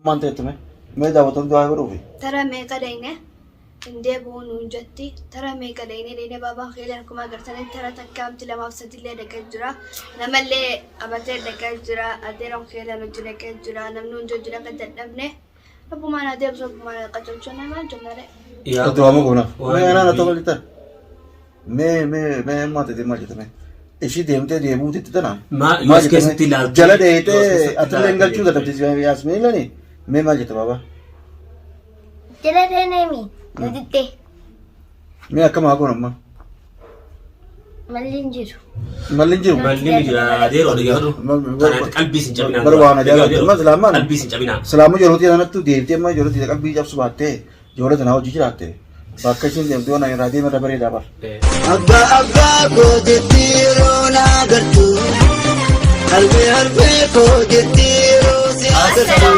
Maal ta'etti mee? Mee daawwattoonni du'aa godhuufi. Tara meeqa dhayne hin deebi'u nuun jetti. Tara meeqa dhayne dhayne baabaan keeleen akkuma agartanitti tara takkaamti lamaaf sadillee dhaqee jira. Namallee qabatee dhaqee jira. Adeeroon keeleen hojii dhaqee jira. Namni hundi hojii dhaqee dadhabne. Rabbumaan haa deebisu rabbumaan haa qajeelchu namaan jennare. Yaa Du'aa ma goonaaf? Mee anaan haa ta'u jettan. Mee mee mee maal ta'e maal jette mee? Ishii deemtee deebuu jetti tana. Maa yoo as keessatti ilaaltee Jala yoo as dheeyitee keessatti atillee hin galchuu ilaaltee dadhabde Yaasmiinilani. Mee maal jette baaba? Jala deemee nuti Mee akkam haa goonu amma? Malli hin jiru. Malli hin jiru. Malli ni jira adeeroo dhaggeeffadhu. Kanaaf qalbii sin cabinaa. Bar waan ajaa'ibaa. Amma silaamaan Qalbii sin cabinaa. Silaamuu yeroo ta'e deemtee amma yeroo ta'e qalbii cabsu baattee ijoollee tanaa hojii jiraatte bakka isheen deemtu yoo na irraa deeme irra bareedaa bar. Abbaa abbaa koo jetti yeroo na agartu. Harmee harmee koo jetti yeroo si agartu.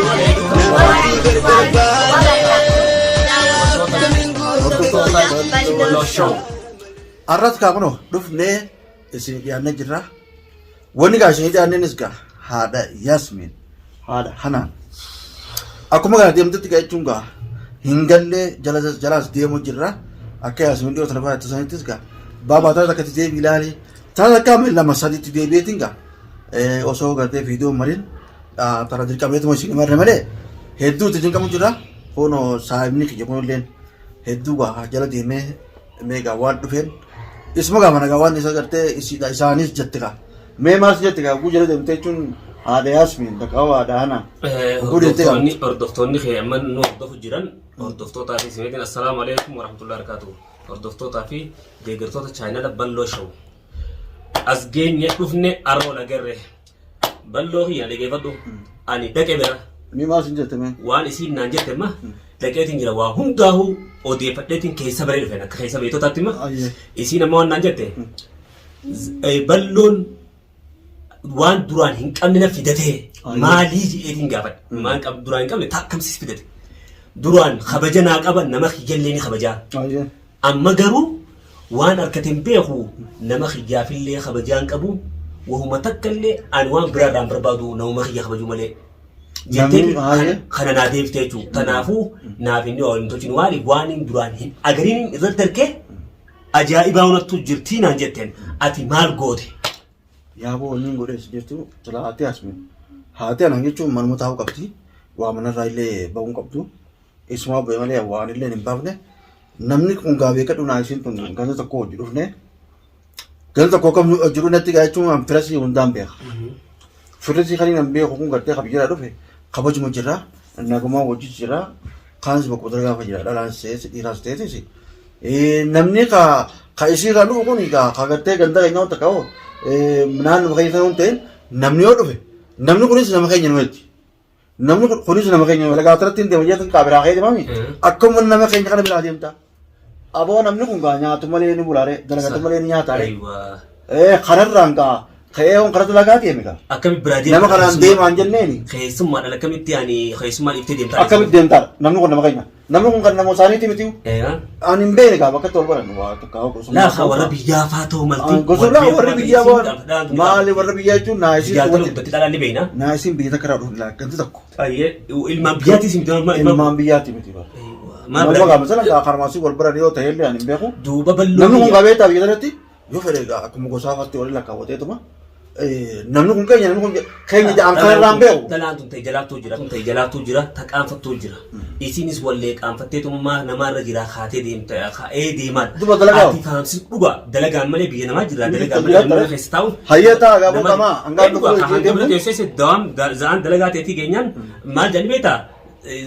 Namoonni gargar baanee akkamiin guutuu Bal'oo Show. Arras kaa kunoo dhufnee isin dhiyaannee jirra. Wanni gaa isin dhiyaanneenis gaa haadha Yaasmiin haadha Hanaan. Akkuma kana deemtutti gaa jechuun gaa hin gallee jalaas deemu jirra. Akka Yaasmiin dhiyoo tana baay'atu sanittis gaa baabaa taata akkatti deebii ilaali. Taata akka lama sadiitti deebi'eetiin gaa osoo gartee viidiyoo mariin tara dirqameetuma isin himarre malee hedduu itti cinqamu jira. Kunoo saahibni kiyya kunilleen hedduu gaa jala deemee mee gaa waan dhufeen isuma gaa mana gaa waan isa gartee isiidha isaanis jette gaa mee maas jette gaa guu jala deemtee jechuun haadha Yaasmiin takka haadha Hanaa guu deemtee gaa Hordoftoonni hordoftoonni kee amma nu hordofu jiran hordoftootaa fi simeetiin assalaamu alaikum warahmatullahi wabarakatuh. Hordoftootaa fi deeggartoota chaayinala Balloo Show. As geenye dhufne arra wal agarre. Balloo kiyya dhageeffadhu. Ani dhaqe bira. Mee maal sin jette mee? Waan isiin naan jette ma dhaqeetiin jira waa hundaahu odeeffadheetiin keessa baree dhufe akka keessa beektotaatti ma Ayyee. isiin amma waan naan jette balloon waan duraan hin qabne na fidatee Ayyee. maalii jedheetiin gaafadhe waan duraan hin qabne takkamsis fidate duraan kabaja naa qaba nama kiyyallee ni kabajaa Ayyee. Amma garuu waan arkate hin beeku nama kiyyaafillee kabajaa hin qabu wahuma takkallee ani waan biraa irraa hin barbaadu namuma kiyya kabajuu malee. Jettee Namni haayee. kana naa deebifte jechuudha. Kanaafuu naaf inni waa hin tolchinu maali waan hin duraan hin agariin irratti argee ajaa'ibaa hunattu jirtii naan jetteen ati maal goote? Yaaboo wanni hin godhees jirtu silaa haati Yaasmin. Haati anaan jechuun manuma taa'uu qabdi. Waa manarraa illee ba'uu hin qabdu. Isumaa bu'e malee waan illee hin baafne. Namni kun gaa beekadhu naa isiin tun ganda tokko hojii dhufne. Ganda tokko akka hojii dhufnetti gaa jechuun an firasii hundaan beeka. Firasii kan hin beeku kun gartee kabajaa dhufe kabajuma jira nagumaa wajji jira kaanis bakka dalagaa jira dhalaas ta'es dhiiraas ta'es. Namni ka ka isii kan dhufu kun ka ka gartee ganda keenya wanta ka'u naannoo keenya sana waan ta'een namni yoo dhufe namni kunis nama keenya nuti. Namni kun kunis nama keenya dalagaa irratti hin deemu jeetan kaa biraa kee deemami. Akkuma nama keenya kana biraa deemta. Aboo namni kun gaa nyaatu malee ni bulaare dalagatu malee ni nyaataare. Aywa. Ee kanarraan gaa ka'ee hon karaa dalagaa deeme gaa. Akkamitti biraa deemta? Nama kanaan deemaan jenneeni. Keessummaadhaan akkamitti ani keessummaa dhiiftee deemtaa? Akkamitti deemtaadha namni kun nama keenya. Namni kun kan nama isaaniiti miti. Ee. Ani hin beekne gaa bakka itti wal baran waa takka haa Laa haa warra biyyaa faa ta'u malti. Gosa warra biyyaa waan maali warra biyyaa jechuun naa isiin Biyyaa ta'u guddatti dhalaan ni beekna. naa isiin biyya takka irraa dhufu gandi tokko. Ayyee ilmaan biyyaattis miti ilmaan Ilmaan biyyaati miti bara. Maal Nama biraa gaa masala gaa karmaasii wal baran yoo ta'e illee ani hin beeku. duuba bal'oo Namni kun qabeetaa biyya kanatti yoo fedhe gaa akkuma gosaa fatti waliin lakkaawwateetuma namni kun keenya namni kun keenya ja'an kana irraa hin beeku. Dhalaan tun ta'e jalaattuu jira tun ta'e jalaattuu jira ta qaanfattuu jira. Isinis wallee qaanfatteetummaa namaarra jira kaatee deemta ka'ee deemaa. Duba dalagaa. Ati fahamsi dhuga dalagaan malee biyya namaa jira dalagaan malee Jiraata. namni keessa taa'u. Hayyee ta'a gaa boqamaa hangaan Dhuga dhufuu hanga bira deemu. teessee dawam za'aan dalagaa teetii geenyaan maal jedhani beektaa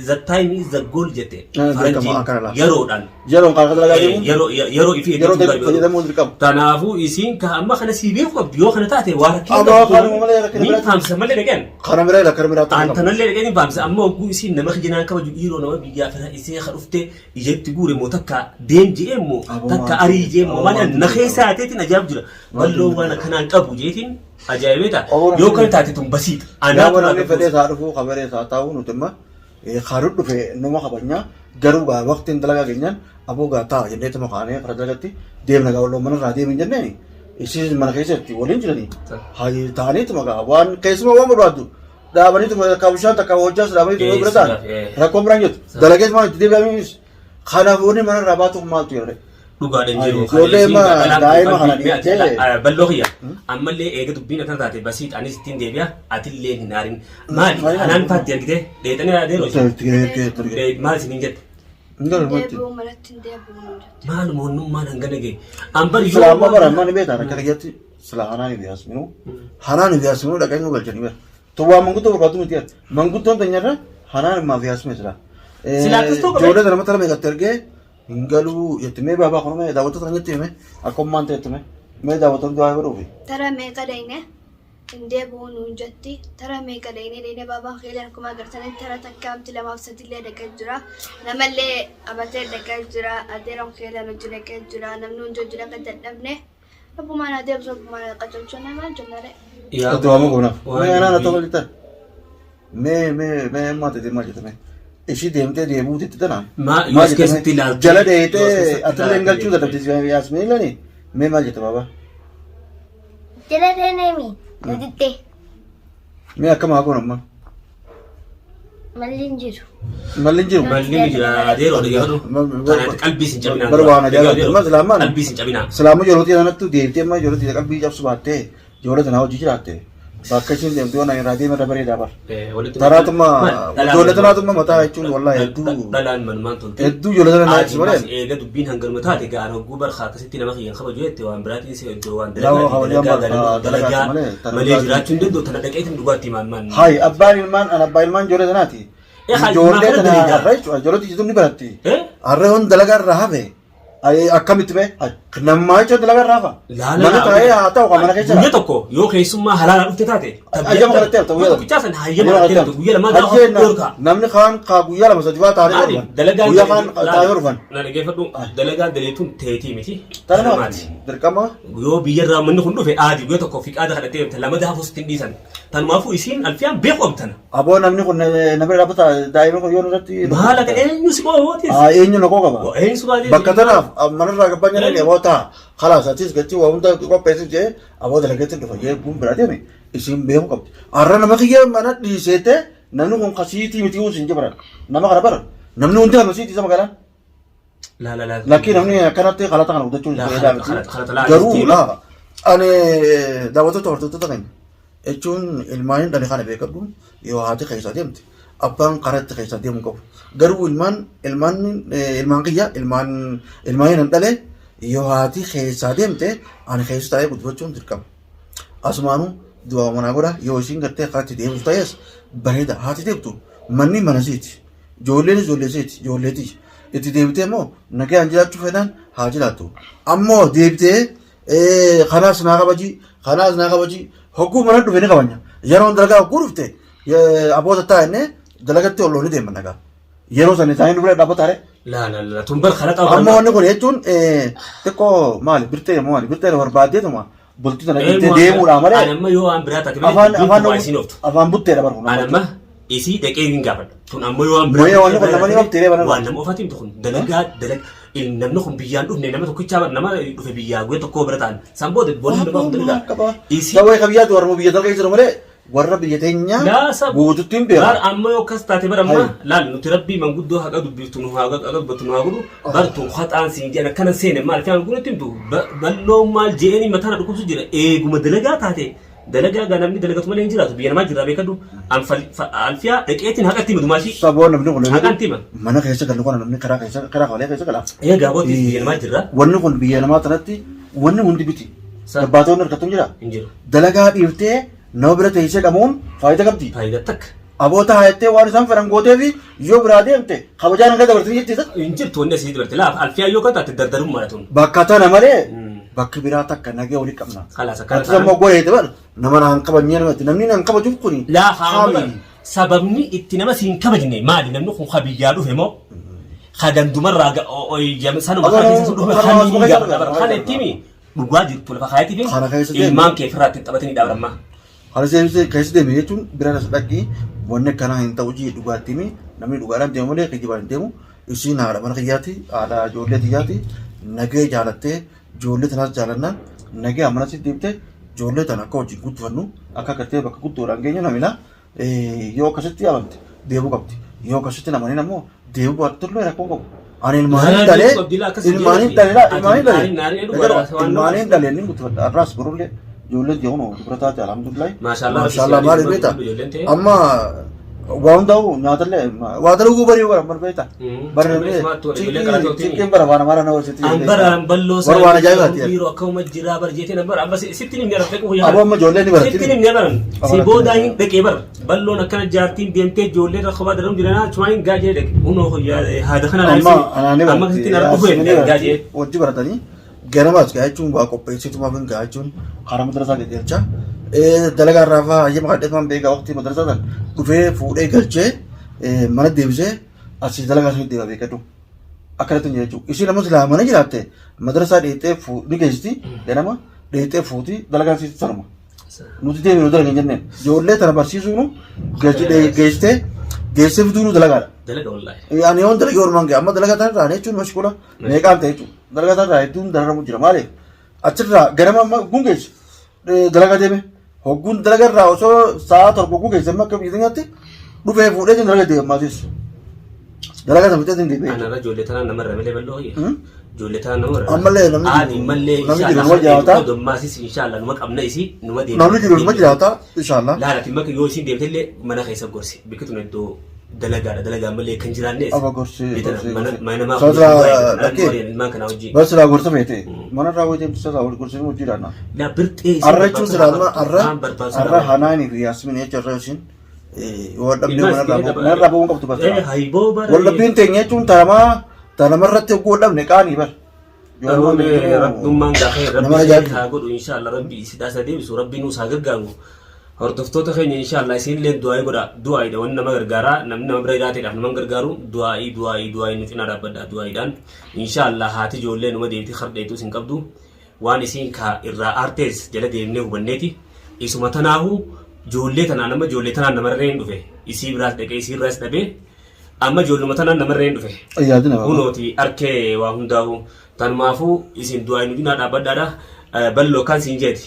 the time is the goal jette Dirqama faranjiin akkana laata. yeroodhaan. Yeroon kan akka dalagaa deemu Yeroo yeroo ifii yeroo eeggachuu barbaadu. fayyadamuu dirqama. Kanaafuu isiin ka amma kana sii beeku qabdu yoo kana taate waa rakkina Amma qabdu. kanuma malee rakkina Ni biraatti- faamsa malee dhaqeen. Kana biraa ila kana biraa ta'uu qaba. Antanallee dhaqeen ni faamsa amma hogguu isiin nama kijinaan kabaju dhiiroo nama biyyaa fira isee ka dhufte ijatti guure moo takka deem je'ee moo Aboo takka maal arii je'ee moo aboo maal maal na keessaa taateetiin ajaa'ib jira. Balloo waan akkanaan qabu jeetiin ajaa'ibee ta'a. Obbo Yoo kana Namni- taate tun basiidha. Yaa Anaatu namni naa fedhee isaa dhufuu kabaree isaa taa'u nuti imma kaadhu dhufe numa kabajnaa garuu gaa waqtiin dalagaa keenyaan aboo gaa taa'a jenneetuma kaanee karaa dalagatti deemna gaa olloo manarraa deemin jenneeni isiis mana keessatti waliin jiranii hayi ta'aniituma gaa waan keessuma waan barbaaddu Dhaabaniitu takka bishaan takka hojjaas dhaabaniitu Eh, bira ta'an silaaf, eh. rakkoon biraan jirtu. Dalagees maal itti deebi'amiinis. Kanaaf wanni mana irraa baatuuf maaltu yeroo Dhugaadhaan jiru. Ijoollee daa'ima kana dhiiftee- Bal'oo kiyya. Ammallee eega dubbiin akkana taate basiit anis ittiin deebi'a atillee hin aarin. Maali anaan faatti argite dheexanii adeeroo maal isiniin jette? Deebi'uu manatti hin deebi'uu nuun jette. Maal moonnummaan hangana ga'e? Ambar yoo Silaa amma bara amma ni beektaa akka kiyyatti silaa hanaan hin yaasminu. Hanaan hin yaasminu dhaqanii nu galchanii bara. Towwaa manguddoo barbaadu miti yaa. Manguddoon teenyarra hanaan himaa fi yaasmee silaa. Silaa akkas ta'uu qaba. Ijoollee tana mata lama eegatte ergee hin galuu jette mee baabaa kun mee daawwattoota kan jette mee akka ummaan ta'e mee mee daawwattoota du'aa godhuufi. Tara meeqa dhayne hin deebi'uu nuun jetti. Tara meeqa dhayne dhayne baabaan keeleen akkuma agartanitti tara takkaamti lamaaf sadillee dhaqee jira. Namallee abatee dhaqee jira. Adeeroon keeleen hojii dhaqee jira. Namni hundi hojii dhaqee dadhabne. Rabbumaan adeemsa rabbumaan qajeelchuu namaa jennare. Itti waamuu qabnaaf. Mee anaan haa ta'u jettan. Mee mee mee ammaa ta'e maal jette mee. Ishii deemtee deebi'uu jetti tana. Maa yoo as keessatti ilaaltee- Jala yoo as dheeyitee keessatti atillee hin galchuu ilaaltee- dadhabde yaasmee ilani. Mee maal jette baabaa. Jala deemee nu diddee. Mee akkam haa goonu amma. Malli hin jiru. Malli hin jiru. Malli ni jira adeeroo dhaggeeffadhu. Kanaaf qalbii sin cabinaa. Bar waan ajaa'ibaa. Amma silaamaan Qalbii sin cabinaa. Silaamuu yeroo ta'e sanattu deemtee amma yeroo ta'e qalbii cabsu baattee ijoollee tanaa hojii jiraatte bakka isheen deemtu yoo na irraa deeme irra bareedaa bar. Taraatuma ijoollee tanaatuma mataa jechuun wallahi hedduu Dhalaan manumaan tolte. hedduu ijoollee tana naachis malee. Eega dubbiin hanganuma taate gaan hogguu barkaa akkasitti nama kiyyan kabaju jette waan biraatiin si iddoo waan Lawa kabajaan dalagaa barkaa dalagaa dalagaati malee tana malee biraatiin. jiraachuu hin danda'u tana dhaqeetiin dhugaatti maal maal. Hayi abbaan ilmaan an abbaa ilmaan ijoollee tanaati. Eh, hayi, Ijoollee maal tana dalagaa? har'a jechuudha ijoollee tiyyituu ni baratti. Eh? Har'a yoon dalagaa irraa hafe akkamitti bee nammaa jechuun dalagaa irraa hafa. Laala Mana taa'ee haa ta'u kan mana keessa. Guyya tokko yoo keessummaa halaala dhufte taate. Hayyama kadhattee hafta guyyaa Tokkichaa san hayyama kadhattee hafta guyyaa lamaa gaafa Hayyeen dhorka. namni kaan kaa guyyaa lama sadi faa taa'anii Maali dhorkan. dalagaan Guyyaa kaan taa'anii dhorkan. Na dhaggeeffadhu dalagaan daleetuun teetii miti. Tana Namaati. dirqama Yoo biyyarraa manni kun dhufe aadi guyyaa tokko fi qaada kadhattee hafta lama gaafus ittiin dhiisan. Tanumaafuu isiin alfiyaan beeku qabtana. Aboo namni kun na bira dhaabbata daa'imni kun yoo nurratti. Maal akka eenyu si qootis? Haa eenyu na koo qaba. Eenyu si baatee? Bakka tanaaf manarraa gabbaan jedhanii aboo ta'a. Kalaas atis gachi waa hunda qopheessuuf jee aboo dalagatti dhufa jee guun biraa deeme isiin beeku qabdi. Har'a nama kiyya mana dhiiseete namni kun kasiitii miti uus hin jibran. Nama kana bara namni hundi kan siitii isa magaalaan. La la la. Lakkii namni akkanatti kalata kana guddachuun Laa, fayidaa kalata- miti. kalata- kalata laa Garuu jechuun- laa ani daawwattoota hordoftoota keenya jechuun ilmaaniin dhale kana beekadhu yoo haati keessa deemte abbaan karaa itti keessa deemu qabu. Garuu ilmaan ilmaan ilmaan kiyya ilmaan ilmaaniin hin dhale yoo haati keessa deemte ani keessa taa'ee guddifachuun dirqama. Asumaanuu du'a manaa godha yoo isiin gartee karaa itti deemuuf ta'es bareeda haati deemtu manni mana isiiti. Ijoolleen ijoollee isiiti ijoolleeti. Itti deebitee immoo nagaan jiraachuu fedhan haa jiraattu. Ammoo deebitee kanaas naa kabaji kanaas naa kabaji hogguu mana dhufe ni kabanya. Yeroon dalagaa hogguu dhufte abboota taa'ennee dalagatti ol ni deema nagaa. Yeroo sana isaanii nu bira dhaabbataare. La la la tun bar kalata Ammoo wanni kun jechuun xiqqoo maali birtee maali birtee barbaaddeetuma bultii tana dhiiftee deemuudha malee Anamma yoo waan biraa taate afaan malee afaan waa isiin ooftu. afaan butteedha bar kun. Anamma isii dhaqee hin gaafadha. Tun ammoo yoo waan Mooyee wanni kun nama ni oofti ree bana. Waan nama ofaati miti kun dalagaa dalagaa namni kun biyyaan dhufne nama tokkichaa bar nama dhufe biyyaa guyyaa tokko bira ta'an. San booda boonni nama kun dalagaa. Isii Sababa kabiyyaatu warra biyya dalga jiru malee warra biyya teenyaa Laa sab- guututti hin Bar beeku. amma yoo akkas taate bar amma laal nuti rabbii manguddoo haqa dubbiftu nu haa haqa dubbatu nu haa godhu bar tun haxaan siin jedhan akkana seene maal fi hanga nutti himtu bal'oo maal je'anii mataana dhukkubsu jira eeguma dalagaa taate dalagaa gaa namni dalagatu malee hin jiraatu biyya namaa jira beekadhu alfiyaa dhaqeetiin haqatti himatu maashii Saboo namni kun Haqaan tima. mana keessa galu kana namni karaa keessa karaa kalee keessa gala. Eegaa bootis biyya namaa jirra Wanni kun biyya namaa tanatti wanni hundi biti. Gabbaatonni harkattu hin jira. hin jiru Dalagaa dhiiftee nama bira teessee qabuun faayidaa qabdi. faayidaa takka Aboota haayattee waan isaan fedhan gootee fi yoo biraa deemte kabajaan hanga dabartee jirti. hin jirtu wanni asii dabarte laaf alfiyaa yoo kan taate dardarummaa tun Bakka tana malee bakki biraa takka nagee olii qabna. Kalaas akkana Ati ammoo goleete bara nama naan kabajnee namatti namni naan kabajuuf kuni. Laa haama haami. sababni itti nama siin kabajne maali namni kun ka biyyaa dhufe moo ka gandumarraa sanuma Aboo, ka keessa sun dhufe kana kan asuma ni keessa gaafata dhufe, bara kana itti himi dhugaa jirtu lafa kaayatii Kana keessa fi deemi. ilmaan kee ofirraa ittiin taphatanii dhaabaramma. Kana keessa deeme jechuun biraan as dhaqii wanni akkanaa hin ta'u jii dhugaatti himi namni dhugaadhaan deemu malee kijibaan hin deemu. Isiin haadha mana kiyyaati haadha ijoollee tiyyaati nagee jaalattee ijoollee tanaas jaalannaan nagee amanasi deemtee ijoollee tana akka wajjin guddifannu akka gartee bakka guddoodhaan geenyu namina. Yoo akkasitti amante deebuu qabdi. Yoo akkasitti hin amanin ammoo deebuu baattullee rakkoo qabu. Ani ilmaaniin dhalee ilmaaniin dhalee ilmaaniin dhalee ilmaaniin dhalee inni guddifadha. Har'aas borullee ijoolleen jiru dubara taate alhamdulillah. Maashaallah. Maashaallah maali beekta? Amma waa hundaa'u nyaatallee waa dalaguu barii bara bara beekta. Bara ciqiin bara waan amara nama sitti. An bara balloo Bara waan ajaa'ibaati. Yeroo akkuma jiraa bar jeetiin bara amma sitti ni mi'a dhaquu Aboo amma ijoollee ni baratti. Sitti ni mi'a baran. Si boodaa hin dhaqee bar. Balloon akkana jaartiin deemtee ijoollee irra kophaa daramu jiranaa achumaan hin gaajee dhaqe. Hunoo haada kana Amma anaanii amma sitti na dhufu hin gaajee. Wajji baratanii ganamaas gaa jechuun waa qopheessitumaaf hin gaa jechuun karaa madrasaa geggeelcha. Dalagaa irraa fa'aa hayyama kadhatee beekaa waqtii madrasaa san dhufee fuudhee galchee mana deebisee asii dalagaa sun deema beekadhu. Akkanatti hin jechuudha. Isiin ammoo silaa mana jiraatte madrasaa dheexee ni geessiti ganama dheexee fuuti dalagaa sitti sanuma. Nuti deeminu dalaga hin jenneen. Ijoollee tana barsiisuunu geessitee geessee fiduunu dalagaadha. Dalaga wallaahi. Ani yoon dalagee ormaan ga'e amma dalagaa tana irraa jechuun mashquula meeqaan ta'e jechuudha. Dalagaa tana irraa hedduun dararamu jira maaliif? Achirraa ganama amma hogguun geesse dalagaa deeme hogguun dalagaa irraa osoo sa'a 7 hogguu geesse amma akka biyya keenyaatti dhufee fuudhee dalagaa deeme ammaatiis. Dalagaa sana fixee deebi'e. Anarra ijoollee tanaan namarra malee bal'oo hoyya. Ijoollee tanaan namarra. Ammallee namni jiru- Aadi mallee namni jiru numa jiraata. Dommaasis inshaallah numa qabna isii numa deemna. Namni jiru numa jiraata inshaallah. Laala timma yoo isiin deemtellee mana keessa gorsi. Bikki tun iddoo dalagaadha. Dalagaa malee kan jiraannes. Aba gorsi gorsi. Mana namaa Sababa lakkee. Ilmaan kanaa wajjin. Bas silaa gorsa feete. Mana irraa wayii deemtu silaa wal gorsanii hojii dhaana. La birxee Arra jechuun silaa amma arra waan barbaachisu arra hanaanii fi yaasmin jecha arra isiin yoo dhabnee manarraa ba'uun qabdu bas. Hayboo bara. Wallabbiin teenya jechuun tanamaa tanamarratti hogguu dhabne qaanii bar. Rabbummaan gaafee Nama rabbi ajaa'ibu. haa godhu inshaallah rabbi isidhaa isa deebisu rabbi nuus haa gargaaru. Hordoftoota keenya inshaallah isinillee du'aa'ii godha du'aa'iidha wanni nama gargaara namni nama bira jiraateedhaaf nama gargaaru du'aa'ii du'aa'ii du'aa'ii nu cinaa dhaabbadha du'aa'iidhaan inshaallah haati ijoollee numa deemti kardheetu isin qabdu waan isiin ka irraa aartees jala deemnee hubanneeti isuma tanaahu ijoollee tanaan amma ijoollee tanaan namarree hin dhufe isii biraas dhaqee isii irraas dhabee amma ijoolluma tanaan namarree hin dhufe. Yaadina baba. Kunooti arkee waa hundaa'u tanumaafuu isin du'aa nu cinaa dhaabbadhaadha. Balloo kan siin jeeti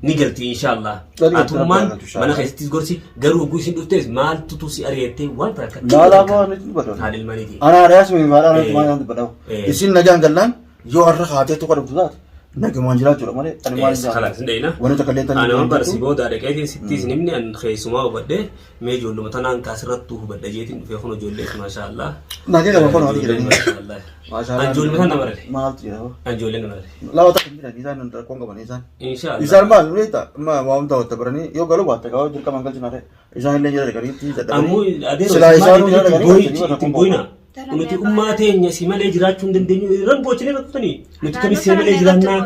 ni galti inshaallah. Galti, Atummaan galti, inshallah. mana keessattis gorsi garuu hogguu isin dhuftes maaltutu si ari'attee waan takka Laalaa baa nuti dubbata. Haadha ilmaaniiti. Ana yaasmin maadhaa nuti maal dubbata. Eh. Isin nagaan gallaan yoo har'a haatee tokko dhabdu taate nagumaan jiraachuudha malee ani maal hin Kalaas hin dheeyna. Wanni takka illee Ani waan barsi jirtu. booda dhaqeetiin sitti isin himni an keessumaa hubadhe mee ijoolluma tanaan kaasirrattuu hubadha jeetiin dhufee kun ijoollee maashaallah. Nagee qaba kun hojii jiranii. Maashaallah. An ijoolluma tan nama rale. Maaltu jira? An ijoollee nama rale. Lama takka hin jiran isaan rakkoon qaban isaan. Inshaallah. Isaan maal nu beektaa? Ma waa hunda wata baranii yoo galuu baatte qabu dirqama hin galchina ta'e. Isaan illee jira dhaqanii Ammoo dadhabanii. adeero Silaa isaan jira itti dhaqanii booyi galchanii itti booyina. Nuti ummaa teenya si malee jiraachuu hin dandeenyu irran boochinee rakkutanii nuti kamis si malee jiraannaa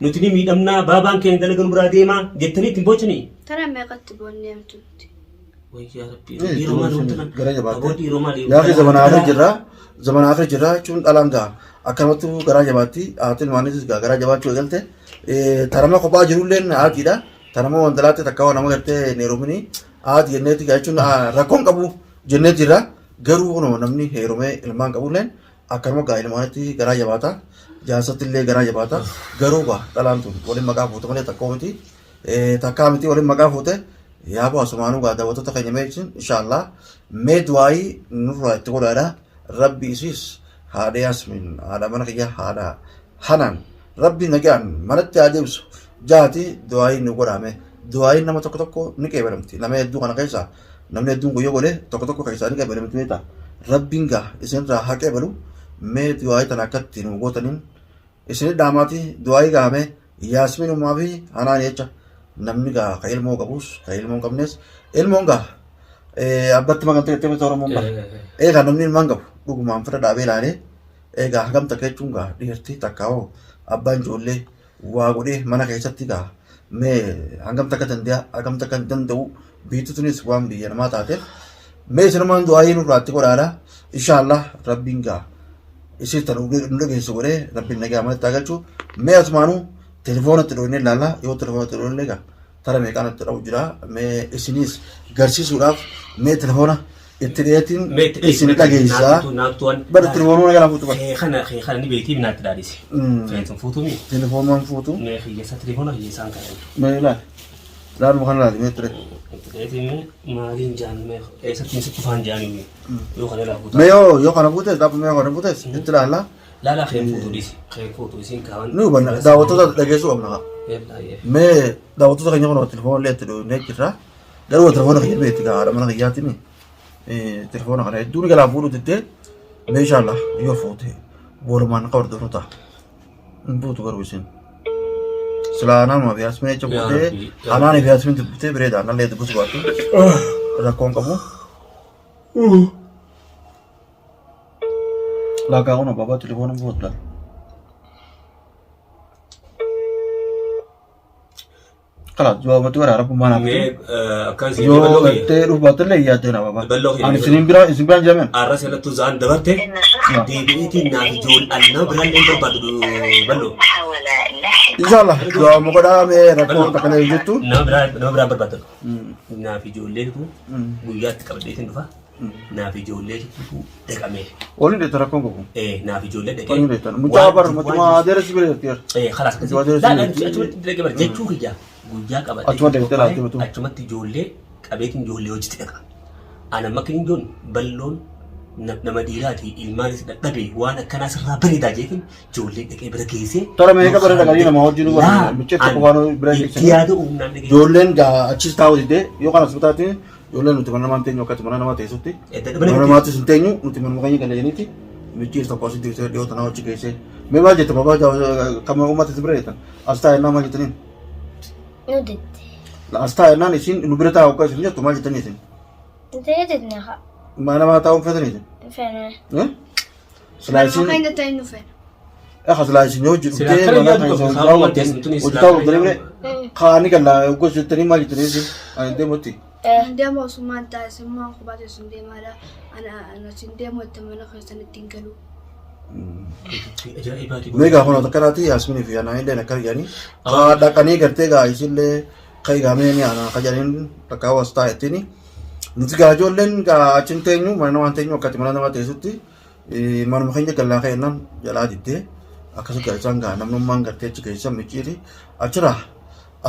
nuti ni miidhamnaa baabaan keenya dalaga nu biraa deemaa jettanii ittiin boochinii. Tara meeqatti boonnee hamtuutti. Wayyaa rabbii dhiiroo maal wanta kana Gara jabaatte. aboo dhiiroo maal Yaa fi zamana afur jirra. Zamana afur jirra jechuun dhalaan gaa akkanumatti garaa jabaatti haati ilmaanis gaa garaa jabaachuu eegalte. Tarama kophaa jirulleen haatiidha. Tarama wantalaatti takka waan nama gartee hin heerumini haati jenneeti gaa jechuun rakkoon qabu jennee jirra. Garuu kunoo namni heerumee ilmaan qabulleen akkanuma gaa ilmaanitti garaa jabaata. Jaarsatti illee garaa jabaata. Garuu gaa dhalaan tun waliin maqaa fuute malee takka miti. Takkaa miti waliin maqaa fuute. Yaa boo asumaanuu gaa daawwattoota keenya mee isin inshaallah mee du'aayii nurraa itti godhaadha. Rabbi isiis haadha Yaasmin haadha mana kiyya haadha Hanaan rabbi nagaan manatti haa deebisu jaati du'aayii nu godhaame. Du'aayiin nama tokko tokko ni qeebalamti. Nama hedduu kana keessaa namni hedduun guyyoo godhe tokko tokko keessaa ni qeebalamti beektaa. Rabbiin gaa isinirraa haa qeebalu mee du'aayii tana akkatti nu gootaniin isin dhaamaati du'aayii gaame Yaasminumaa fi Hanaan jecha namni gaa ka ilmoo qabus ka ilmoo hin qabnes ilmoon gaa abbatti magan ta'e ta'e Oromoon bara. Egaa namni ilmaan qabu dhugumaan fira dhaabee ilaalee egaa hagam takka jechuun gaa dhiirti takka hoo abbaan ijoollee waa godhee mana keessatti gaa mee hangam takka danda'a hagam takka hin danda'u biitti tunis waan biyya namaa taateef mee isinumaan du'aayii nurraatti godhaadha inshaallah rabbiin gaa isii tan nu dhageessu godhee rabbiin nagaa manatti haa galchu mee asumaanuu telefoona itti dhoofnee ilaalla yoo telefoona itti dhoofnee egaa tara meeqaan itti dha'u jira mee isiniis garsiisuudhaaf mee telefoona itti dhiyeetiin isin dhageessaa bara telefoonuma nagaa fuutu bara Kana ni beektii naatti dhaadhisi. Feetuun fuutuu mi? Telefoonumaan fuutu. Mee hiyyeessa telefoona hiyyeessaan kan Mee ilaali. Ilaaluma kana ilaali mee ture. Itti dheetiin maaliin jaan mee eessatti sitti faan jaanii yoo kana ilaa fuutaa. Mee yoo kana fuutes dhaabba mee yoo kana fuutes itti ilaalla. Laalaa keen fuutu dhiisi. Keen fuutu isiin kaawan. Ni hubanna daawwattoota dhageessuu qabna kaa. Yellaa. Mee daawwattoota keenya kun telefoona illee itti dhufnee jirra. Garuu telefoona keenya beekti gaa haadha mana kiyyaatiin telefoona kana hedduun galaa fuudhu diddee mee inshaallah yoo fuute walumaan akka hordofnu ta'a. Hin fuutu garuu isin. Silaa anaanuma fi Yaasmin jecha Yaa fuutee Rabbi, yaa anaan fi Yaasmin dubbitee bireeda anallee dubbisu baattu rakkoon qabu. Laakaa kun abbaa telefoona hin fuutu laata. Kalaas jawaabatti bara rabbummaa naaf Mee kennu. akkaan isin Yoo bal'oo kiyya. gartee dhufu baattellee hin yaaddeen ababa. Bal'oo kiyya. Ani isinin biraa isin biraan jedhameen. Arra seelattuu za'an dabarte deebi'iitiin naaf ijoollee nama biraan hin barbaadu bal'oo. Inshallah jawaabuma godhaa mee rakkoon takka illee hin jirtu. Nama biraan barbaadu. Naaf ijoolleetu guyyaatti qabadheetiin dhufa. Naaf ijoolleetu dhaqamee. Waliin dheetta rakkoon qabu. Naaf ijoollee dhaqee. Waliin dheettan. Mucaa bar mucuma adeera si bira jirti. Kalaas akkasii. Mucaa adeera si Laa bira jirti. achumatti dhaqee bara jechuu kiyya guyyaa qabadhee. Achuma deemtee laatti matu. Achumatti ijoollee qabeetiin ijoollee hojiitti dhaqa. Ana amma kan ijoon bal'oon nama dhiiraati ilmaanis dadhabe waan akkanaa sirraa bareedaa jeetiin ijoollee dhaqee bira geessee. Tola meeqa bara dhaqanii nama hojii nu bara miccee tokko waan bira Itti geessanii. yaada uumnaan dhaqee. Ijoolleen gaa achis taa'u didee yoo kana asbitaatti ijoolleen nuti mana namaa hin teenyu akkatti mana namaa teessutti. Mana namaattis hin teenyu nuti manuma keenya galaniiti miccee tokko asitti geessee dhiyoo tanaa hojii geessee. Mee maal jette babaa kan uummata si bira jettan as taa'e maal jettaniin? Nu didde. As taa'e naan isin nu bira taa'u akka isin jettu maal jettanii isin? Nuti ni didne haa. Mana namaa taa'uun feetanii isin? Fene. Silaa Manuma isin keenya ta'e nu fedha. Eka silaa isin yoo hojii Silaa dhuftee akkana mana yaadu kan qabdu, isin kaan hojii wanti isin tuni hojii silaa taa'u akkana dhuftanii bire kaanii gallaa gosa jettanii maal jettanii isin ani deemutti. Hin deemu osummaan taa'e simmaan kophaa teessu hin deemaadha. Ana ana sin deemu itti mana keessanitti hin galu. Ajaa'ibaati. Mee gaafa noota akkanaati Yaasminii fi anaa illee akka jedhanii kaa dhaqanii gartee gaa isillee kan eegamee ni anaa kan jedhaniin takka hawaas taa'e ittiin nuti gaa ijoolleen gaa achi hin teenyu mana namaa hin teenyu akkatti mana namaa teessutti manuma keenya gallaa ka'ennaan jalaa diddee akkasii gaa isaan gaa namnummaan gartee achi keessa micciiri achirraa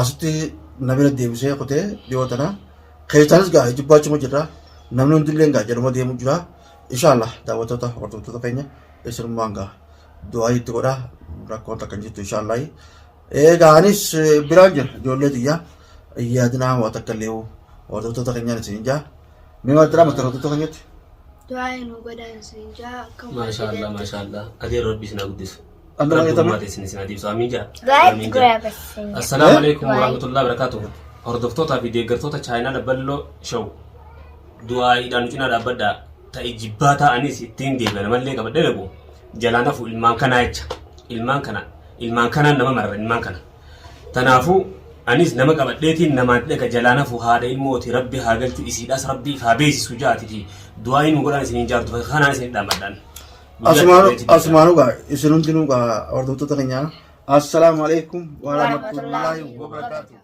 asitti na bira deebisee kutee dhiyoo tana keessaanis gaa jibbaachuma jirra namni hundillee gaa jedhuma deemu jira inshallah daawwattoota hordoftoota keenya isinummaan gaa du'aa itti godhaa rakkoon takka hin jirtu inshallah egaa anis biraan jira ijoollee tiyya yaadinaa waa takka illee hordoftoota keenyaan isin jaa mee maal jedhama hordoftoota keenyatti Du'aa nu godhaan isin jaa akka Maashaallah maashaallah. Adeer rabbi isin haa guddisu. Anduma Rabbi jedhame. uummata isin isin haa deebisu. Amiin jaa. Du'aa itti Amiin jaa. godhaa barsiisan. Assalaamu alaikum warahmatullahi wabarakatuh. Hordoftootaa fi deeggartoota chaayinaala bal'oo show. Du'aayiidhaan nu cinaa dhaabbadhaa. Ta'e jibbaa ta'anis ittiin deebi'an mallee qabadhee dhaqu. Jalaan hafu ilmaan kanaa jecha. Ilmaan kana ilmaan kanaan nama marara ilmaan kana. Tanaafuu anis nama qabadheetiin namaan dhaqa jalaan hafu haadha ilmooti rabbi haa galchu isiidhaas rabbi if haa beeksisu jaati fi du'aayi nu godhaan isiniin jaartu kanaan isin dhaammadhaan. Asumaanuu gaa isin hundinuu gaa hordoftoota keenyaa assalaamu alaikum warahmatullahi wabarakatuh.